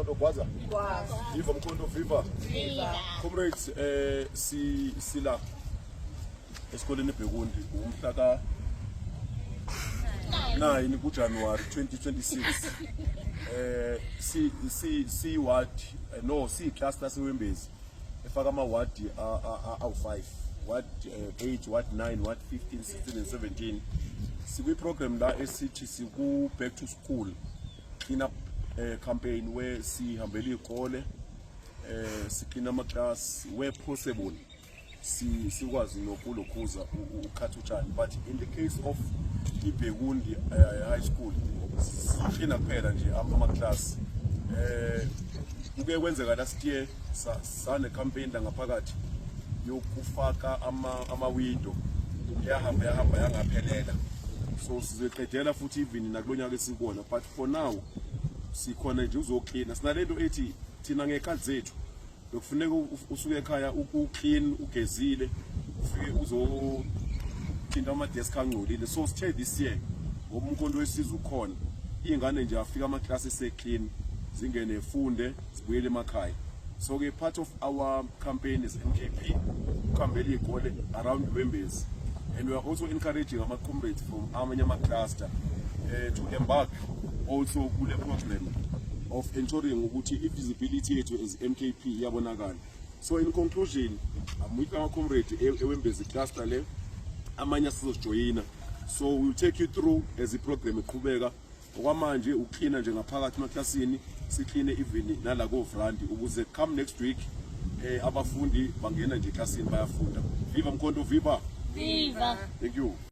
Mkhonto gwaza. Viva Mkhonto, viva. Viva. Comrades, si sila esikoleni eBhekundi umhla ka 9 kuJanuary 2026. Si ward, no, si cluster sewembezi efaka ama ward awu 5, ward 8, ward 9, ward 15, 16 and 17. Sikwi program la esithi siku back to school clean up campaign, where sihambela izikole, siklina ama class where possible, si sikwazi nokulokhuza ukukhatha utshani. But in the case of iBhekundi High School, siklina kuphela nje ama class. Kuke kwenzeka last year sane campaign la ngaphakathi yokufaka ama window, yahamba yahamba yangaphelela, so sizoqedela futhi even nakulonyaka esikuwona. But for now sikhona nje uzoklina. Sinalento ethi thina ngekhathi zethu bekufuneka usuke ekhaya u-clean, ugezile, ufike uzothinta ama-desk angcolile. So sithe this year, ngoba uMkhonto weSizwe ukhona, iy'ngane nje afika amaklasi ese-clean, zingene, funde, zibuyele emakhaya. So ke part of our campaign is MKP ukuhambela iy'kole around Wembezi, and we are also encouraging ama-comrades from amanye ama-cluster to embark also kule program of ensuring ukuthi i-visibility yethu as MKP iyabonakala. So in conclusion, I'm with our comrade eWembezi cluster le, amanye asizojoyina, so we will take you through as i-program iqhubeka. Okwamanje uklina nje ngaphakathi emaklasini, sikline even nala kovrandi, ukuze come next week abafundi bangena nje eklasini, bayafunda. Viva Mkhonto, viva! Viva! Thank you.